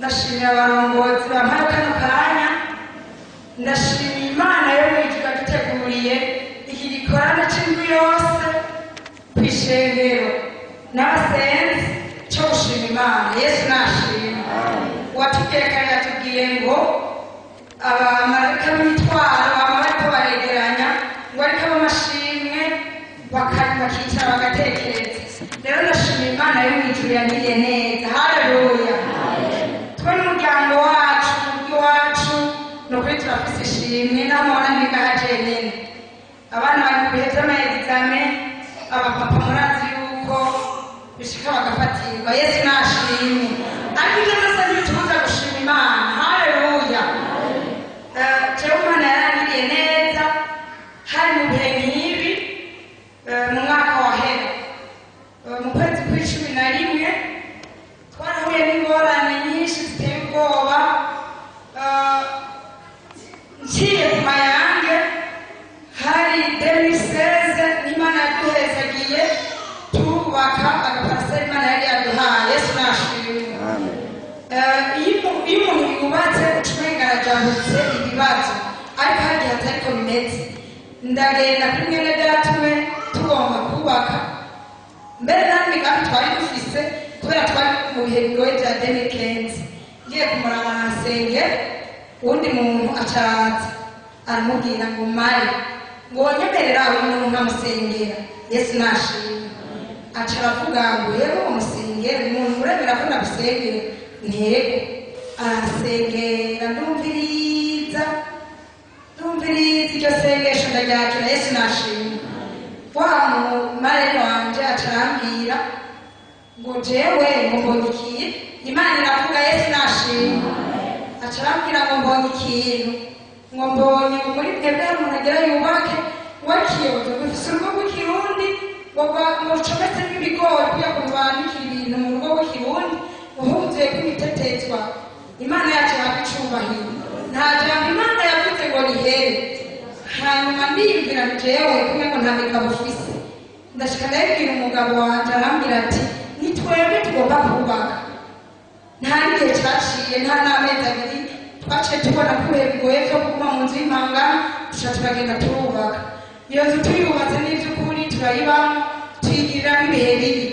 Ndashimira abarongozi bampaye kano kanya. Ndashimira Imana yo mu ijuru yaduteguriye iki gikorane c'indwi yose kw'ishengero n'abasenzi cyo gushima Imana. Yesu nashima. Uwatubwiye kare yatubwiye ngo abamarayika b'imitwaro bama bariko baregeranya, ngo ariko ab'amashimwe bakicara bagatekereza. Rero ndashima Imana yo mu ijuru yagiriye neza. Haleluya! Twe n'umuryango wacu, umurwi wacu, ni ukuri turafise ishimwe. Naho mubona ndi ngaha jenyene, abana bari mu bihe vy'ama examens, abapapa murazi yuko bishika bagafatirwa. Yesu nashimwe. Ariko ivyo byose ntibitubuza gushima Imana. Haleluya! Jewe Imana yarangiriye neza. Hari mu bihe nk'ibi, mu mwaka wahera, mu kwezi kw'11, twarahuye n'ingorane nyinshi ziteye ubwoba. Nciye ku mayange, hari 2016, n'Imana yaduhezagiye tubaka aga parcelle Imana yari yaduhaye. Yesu nashimwe. Iyo umuntu yubatse, uca umenga arajabutse ibibazo, ariko hagiye atariko bimeze. Ndagenda kuri mwene data umwe, tugomba kubaka. Mbere nta n'imigambi twari dufise, kubera twari mu bihe bigoye bya 2015. Ngiye kumuraba nasenge, uwundi muntu acaraza aramubwira ngo: "Mare ngo wonyemerera uyu muntu nkamusengera?" Yesu nashimwe. Aca aravuga ngo: "Yego, umusengere umuntu. Uremera ko ndagusengera?" Ntego. Arasengera, ndumviriza, ndumviriza iryo sengesho, ndaryakira. Yesu nashimwe. Wa mumarene wanje aca arambwira ngo: "Jewe ngo mbonye ikintu." Imana iravuga. Yesu nashimwe. Aca arambwira ngo: "Mbonye ikintu, ngo mbonye ngo muri mwebwe hari umuntu agira yubake wakiyozo gufise urugo rw'ikirundi, ngo ngo rucometsemo ibigori kugira ngo banikire ibintu mu rugo rw'ikirundi, ngo huzuyeko imitetezwa." Imana yacu yahabwa icubahiro. Nta jambo Imana yavuze ngo rihere. Hanyuma ndiyumvira jewe kumwe ngo nta migabo ufise. Ndashika ndabibwira umugabo wanje, arambwira ati: "Ni twebwe tugomba kubaka." Nta n'igihe caciye, nta n'amezi 2, twaciye tubona ko ibihe bigoye vyo kuguma mu nzu y'impangano, duca turagenda turubaka iyo nzu. Tuyubatse n'ivy'ukuri, turayibamo, tuyigiriramo ibihe bibi.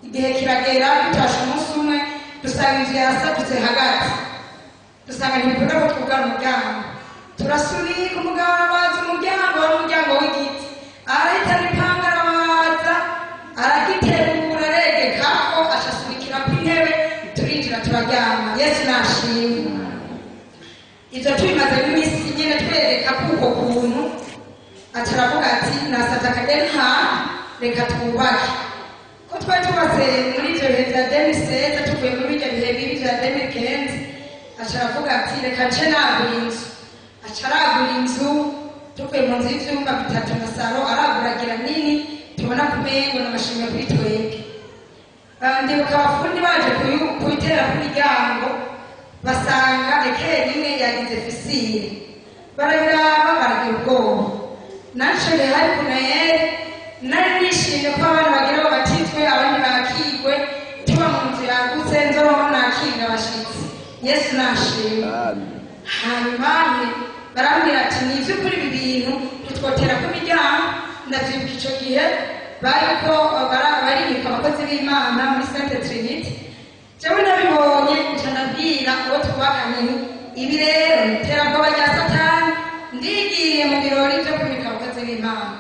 Igihe kiragera, dutashe umunsi umwe, dusanga inzu yasadutse hagati, dusanga ntibikunda ko twugara umuryango. Turasunika, umugabo arabaza umuryango, wari umuryango w'igiti, arahitana ipanga, arabaza, aragiterura, aregekako, aca asunikirako intebe, turinjira, turaryama. Yesu nashimwe. Ivyo tubimazemo iminsi nyene twereka kuko kuntu, aca aravuga ati: "Nasavye akageni, nta reka twubake." Ko twari tubatse muri ivyo bihe vya 2016, tuvuye muri birya bihe bibi vya 2015, aca aravuga ati: "Reka nce nagura inzu." Aca aragura inzu, tuvuye mu nzu y'ivyumba bitatu na salon, araguragira nini, tubona kumengo n'amashimwe kuri twebwe. Ndibuka abafundi baje kuyitera ku miryango, basanga équerre imwe yagize fissure, barabiraba baragira ubwoba. Nanje hari kunayeri nari nishimye ko abana bagira babatizwe, abandi bakigwe, tuba mu nzu yagutse, nzoronka nakirira abashitsi. Yesu nashimwe. Hanyuma barambwira ati: "Ni ivy'ukuri, ibi bintu ntitwotera ku miryango." Ndavyibuka ico gihe bariko barimika abakozi b'Imana muri Sainte Trinité. Jewe nabibonye, nca ndabwira uwo twubakanye nti: "Ibi rero ni iterabwoba rya Satani, ndigiye mu birori vyo kwimika abakozi b'Imana."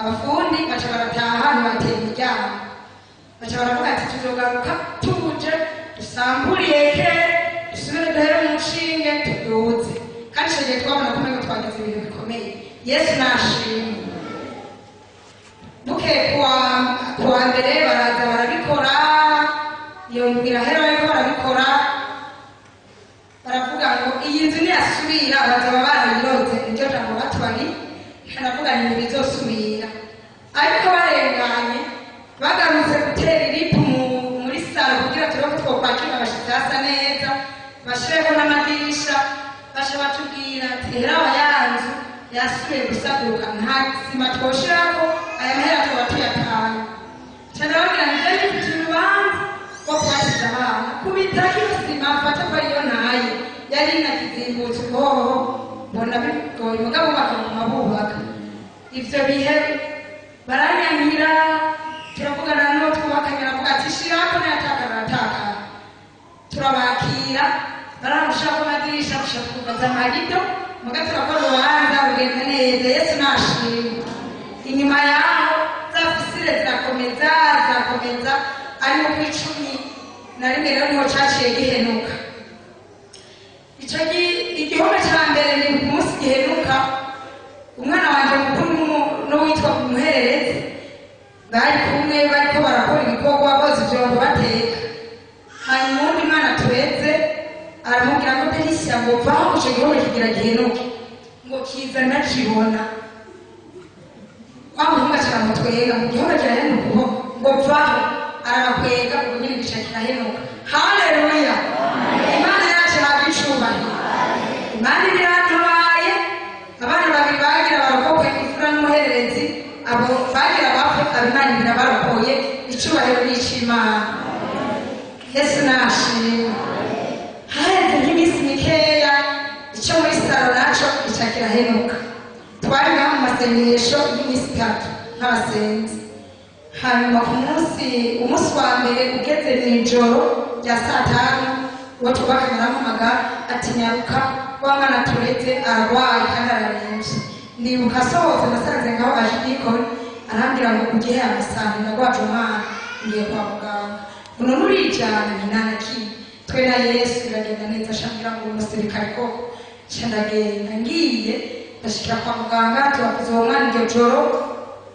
Abafundi baca barataha, ntibatera imiryango. Baca baravuga ati: "Tuzogaruka tuje dusamburiye ke, dusubire duhere mu nshinge tuduze." Kandi ico gihe twabona ko umengo twagize ibintu bikomeye. Yesu nashimwe. Bukeye kuwa mbere baraza barabikora. Iyo ndwi irahera bariko barabikora, baravuga ngo iyi nzu niyasubira bazaba barayiroze. Niryo jambo batubari. Ndavuga nti: "Ntibizosubira." Ariko barenganye, bagarutse gutera iripu muri salon kugira turebe ko twokwakira abashitsi hasa neza, bashireho n'amadirisha, baca batubwira ati: "Herawa, ya nzu yasubiye gusaduka, nta sima twoshirako, aya mahera tuba tuyataye." Ca ndababwira nti: "Jewe nifitiye urubanza rwo kubatiza abana, kubitako iyo sima." mfate ko ariyo ntaye yari inakizimbutse ubwoho mbona bigoye mugabo bakaguma bubaka ivyo bihe baranyankira turavugana n'uwo twubakanye aravuga ati shirako nayatakara aratakara turabakira baramushaka amadirisha gushaka kubaza amarido muga turakora urubanza rugenda neza. Yesu nashimwe. Inyuma yaho za fisire zirakomeza zirakomeza ari mu 11 rero niho caciye gihenuka. Ico igihome ca mbere ni ku munsi gihenuka umwana wanje mukuru n'uwitwa umuhererezi bari kumwe bariko barakora ibikorwa boza ivyombo bateka. Hanyuma uwundi mwana tureze aramubwira ngo Delisia ngo vaho ico gihome kigira gihenuke ngo kiza ndakibona. Wa muhungu aca aramutwenga ngo igihome kirahenuka ubu ngo vaho arabakwega ubwo nyene gica kirahenuka. Haleluya! Imana yacu ihabwa icubahiro. Imana irantabaye. Abana babiri bagira barokokwe imfura n'umuhererezi, abo bagira bapfe abo Imana irabarokoye. Icubahiro ni ic'Imana. Yesu nashimwe. Haheze nk'iminsi mikeya ico muri saro naco gica kirahenuka. Twari ngaho mu masengesho y'iminsi 3 nk'abasenzi. Hanyuma ku munsi umunsi wa mbere ugeze mw'ijoro rya saa 5 uwo twubakanye arampamagara ati nyaruka wa mwana tureze ararwaye kandi araremvye. Ndibuka asohotse nasanze ngaho aje igikoni arambwira ngo ugihe amasaha ndagwaje umwana ngiye kwa muganga. None urijana nti nta twe na Yesu biragenda neza. Ashambwira ngo umusirikare koko. Nca ndagenda ngiye ndashikira kwa muganga turavuza uwo mwana iryo joro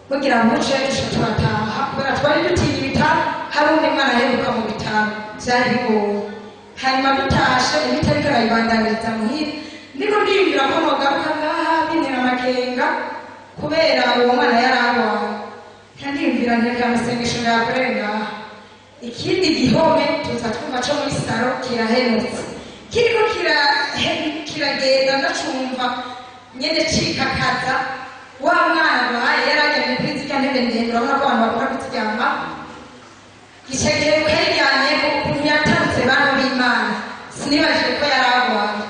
bugira buce duca turataha kubera twari dutinya ibitaro. Hari undi mwana aheruka mu bitaro vyari bigoye. Hanyuma dutashe imiti ariko arayibandaniriza muhira. Ndiko ndiyumvira ko nogaruka ngaha bintera amakenga kubera uwo mwana yari arwaye. Nca ndiyumvira nti amasengesho ndayakorere ngaha. Ikindi gihome tuza twumva co muri saro kirahenutse kiriko kiragenda ndacumva nyene cikakaza. Wa mwana arwaye yararyamye kuri zirya ntebe ndende, urabona ko abantu bakunda kuziryama. Ico gihe yaryamyeko ukuntu yatarutse bantu b'Imana sinibajije ko yari arwaye.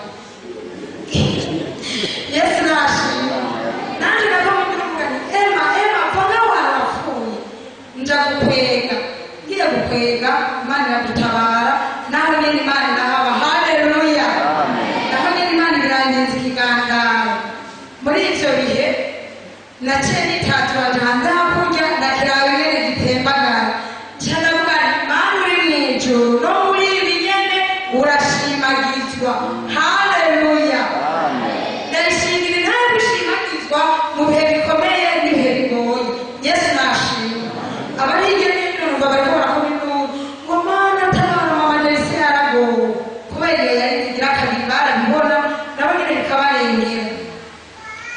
Yesu nashimwe. Nanje nakomeza kuvuga nti Emma Emma va ngaho warapfuye. Nja gukwega ngiye gukwega Imana iradutabara. Naho nyene Imana irahaba. Haleluya! Naho nyene Imana irangenza ikigandaro. Muri ivyo bihe naciye nitatura hanze hakurya ndakiraba ingene gitembagara. Nca ndavuga nti Mana uri mw'ijuru no muri ibi nyene urashimagizwa. Haleluya! Ndayishingira intare gushimagizwa mu bihe bikomeye n'ibihe bigoye. Yesu nashimwe. Abari hirya no hino numva bariko barakoma induru ngo Mana tabara mama Delisia yaragowe. Kubera iyo yari igira kabiri barabibona nabo nyene bikabarengera.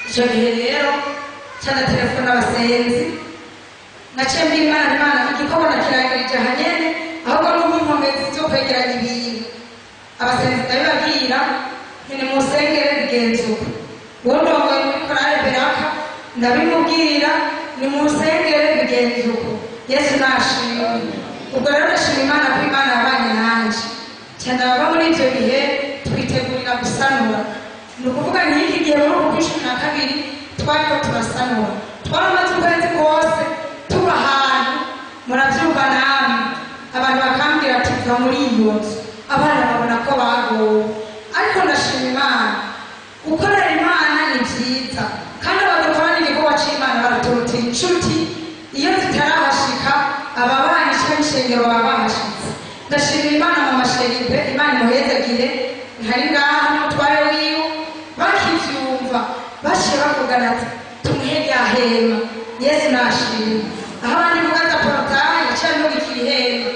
Ico gihe rero nca ndaterefona abasenzi naciye mbwira Imana Imana igikorwa nakirangirije aha nyene ahubwo n'ubu inkomezi zo kwegeranya ibintu. Abasenzi ndabibabwira nti nimusengere bigenze uko. Uwo ndongoye muri korale Beraka ndabimubwira nimusengere bigenze uko. Yesu nashimwe. Ubwo rero ndashima Imana ko Imana yabanye nanje. Nca ndababa muri ivyo bihe twitegurira gusanura. Ni ukuvuga nk'iki gihe muri uku kwa 12 twariko turasanura. Twaramaze ukwezi kose tuba ahantu muravyumva namwe. Abantu bakambwira ati va muri iyo nzu. Abana babona ko bagowe. Ariko ndashima Imana. Gukorera Imana ni vyiza kandi abadakora n'igikorwa c'Imana baraturutira inshuti iyo zitarahashika ababanyi canke ishengero baba bahashitse. Ndashimira Imana mu masheripe, Imana imuhezagire ntari ngaha n'umutware wiwe bakivyumva baciye bavugana ati tumuhe rya hema. Yesu nashimwe. Aho abandi bugaza porotaye yaciye anubikira ihema.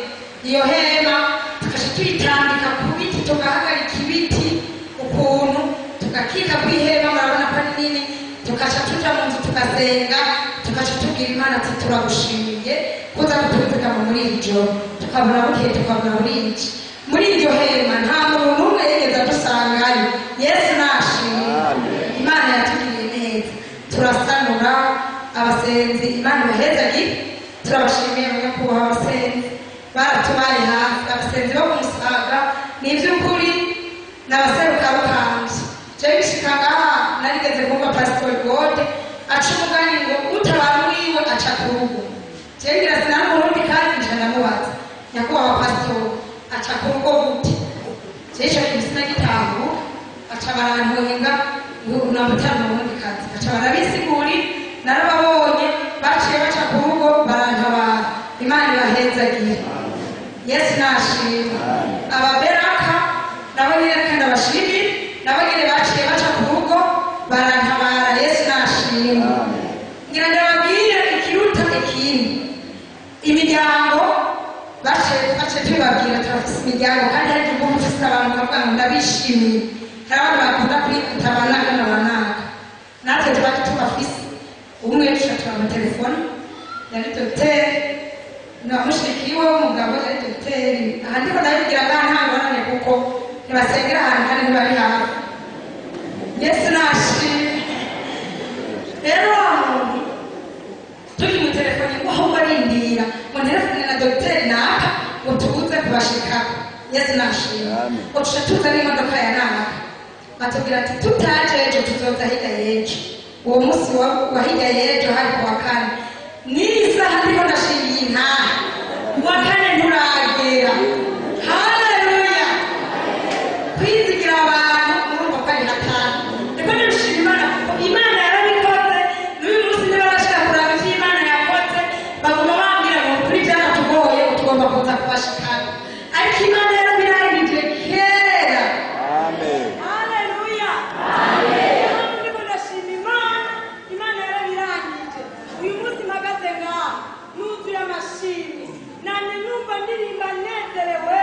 Iyo hema tukaca tuyitambika ku biti tugahagarika ibiti ukuntu tugakika kw'ihema murabona ko ari nini. Tukaca tuja mu nzu tugasenga tukaca tubwira Imana ati turagushimiye kuza kutuzigama muri iri joro. Tukabona bukeye tukabona burije. Muri iryo hema nta muntu n'umwe yigeze adusangayo. Yesu nashimwe. Imana yatugiriye neza. Turasanura abasenzi Imana ibahezagire. Turabashimiye abanyakubahwa abasenzi baratubaye hafi. Abasenzi bo ku Musaga ni ivy'ukuri N'abaseruka rukambye. Jewe bishika ngaha, narigeze kumva Pasitori Gode aca umugani ngo utabara wiwe aca ku rugo. Jewe ngira sinari Umurundi, kandi nca ndamubaza: "Nyakubahwa pasitori, aca ku rugo gute?" Jewe ico kintu sinagitahura. Aca barantuhinga ngo unamutari Umurundi kazi, aca barabisigurira. Narababonye baciye baca ku rugo, barantabara. Imana ibahezagire. Yesu nashimwe. Ababeraka nabo nyine kandi ndabashimire, nabo nyine baciye baca ku rugo, barantabara. Yesu nashimwe. Ngira ndababwire ikiruta ikindi: imiryango baciye tubibabwira, turafise imiryango. Kandi hari igihe ufise abantu ukavuga ngo ndabishimiye. Hari abantu bakunda kwita abanaka n'abanaka, natwe tuba tubafise. Umwe tuca turamutelefona, yari dogiteri na mushiki we w'umugabo yari dogiteri. Aha ndiko ndabigira ngaha nta ngorane, kuko ntibasengera ahantu kandi ntibari hafi. Yesu nashimwe. Rero wa muntu tukimutelefone ngo ahubwo arindira ngo ntelefone na dogiteri naka ngo tubuze kubashikako. Yesu nashimwe. Amen. Ngo tuca tuza n'imodoka ya naka, batubwira ati tutaje ejo, tuzoza hirya y'ejo. Uwo munsi wa hirya y'ejo hari kuwa kane. N'iyi saha ndiko ndashingiye intahe, uwa kane nturagera. Haleluya! Kwizigira abantu murumva ko ari hatanu. Ndiko ndabishima Imana kuko Imana yarabikoze. N'uyu munsi ntibarashika kuraba ivyo Imana yakoze. Baguma bambwira ngo kuri byaratugoye, ngo tugomba kuza kubashikana, ariko Imana yarabirangije kera. Amen. Haleluya! Niyo mpamvu ndiko ndashima Imana. Imana yarabirangije. Uyu munsi mpagaze ngaha nuzuye amashimwe, namye numva ndirimba nezerewe,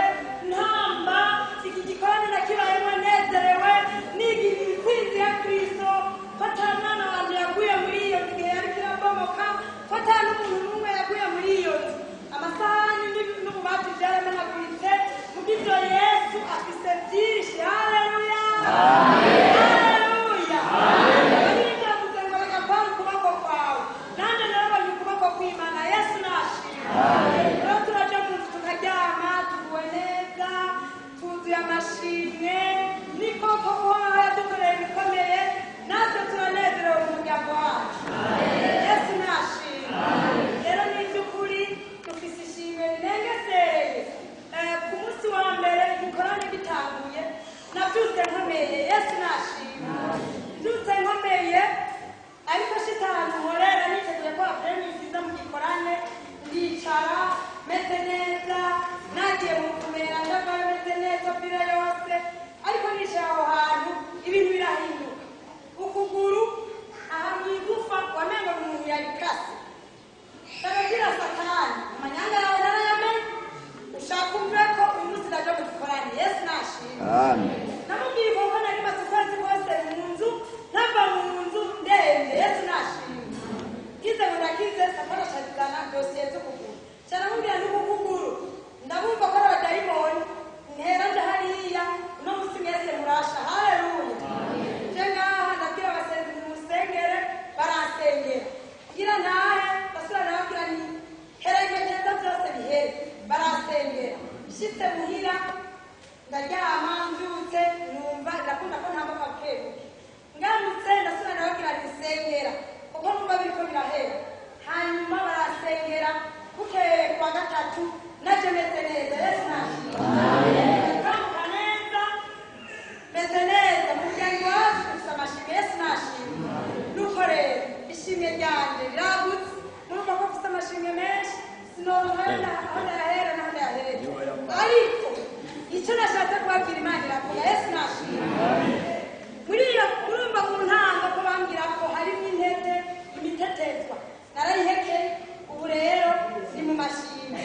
ntamba. Iki gikorane nakibayemo nezerewe, nigira intsinzi ya Kristo, ko ata mwana wanje yaguye muri iyo nzu igihe yariko irabomoka, ko ata n'umuntu n'umwe yaguye muri iyo nzu. Amasahani n'ububati byaramenaguritse. Kubw'ibyo Yesu afise byinshi. Haleluya, haleluya! Baririmbyi bavuze ngo reka kwari ukuboko kwawe, nanjye narabonye ukuboko kw'Imana. Yesu nashimwe. Rero turaja mu nzu tukaryama tuguwe neza, tuzuye amashimwe. Ni koko Uhoraho yadukoreye ibikomeye, natwe turanezerewe mu muryango wacu. Yesu nashimwe. Rero ni iby'ukuri dufise ishimwe rirengesereye. Ku munsi wa mbere igikorane gitanguye, nabyutse nkomeye. Yesu nashimwe. Mbyutse nkomeye, ariko shitse ahantu nkorera niteguye ko après-midi iza mu gikorane, ndicara meze neza, nagiye mu kumera, ndavayo meze neza pira yose. Ariko nicaye aho hantu, ibintu birahinduka. Ukuguru aha mu igufa wamengo ni umuntu yarikase. Ndababwira Satani: "Amanyanga yawe narayamenye, ushaka umve ko uyu munsi ndaja mu gikorane." Yesu nashimwe. Amen. Namubwiye ko nari maze ukwezi kose mu nzu, ntava mu nzu, ndembe. Yesu nashimwe. Ngize ngo ndakize, Satani acazana dosiye z'ukuguru. Caramubwira n'ukuguru ndabumva ko ari abadayimoni, ntera nja hariya. Uno munsi mwese murasha. Haleluya! Je ngaha ndabwira abasenzi nimusengere, baransengera. Ngira ntahe, basubira ndababwira ni hera inkweto byose bihere, baransengera. Nshitse muhira ndaryama, mbyutse numva ndakunda ko ntambuka bukebuke. Ngarutse ndasubira ndababwira nti sengera kuko numva biriko birahera. Hanyuma barasengera. Bukeye kuwa gatatu naje meze neza. Yesu nashimwe. Ndatambuka neza, meze neza. Mu muryango iwacu dufise amashimwe. Yesu nashimwe. Nuko rero ishimwe ryanje riragutse. Murumva ko mfise amashimwe menshi, sinoronka aho ndayahera n'aho ndayahereza, ariko icyo nashatse kubabwira, Imana iravuga. Yesu nashimwe. Muri iyo urumva ku ntango ko bambwira ko harimo intete imitetezwa, narayiheke. Ubu rero ni mu mashimwe.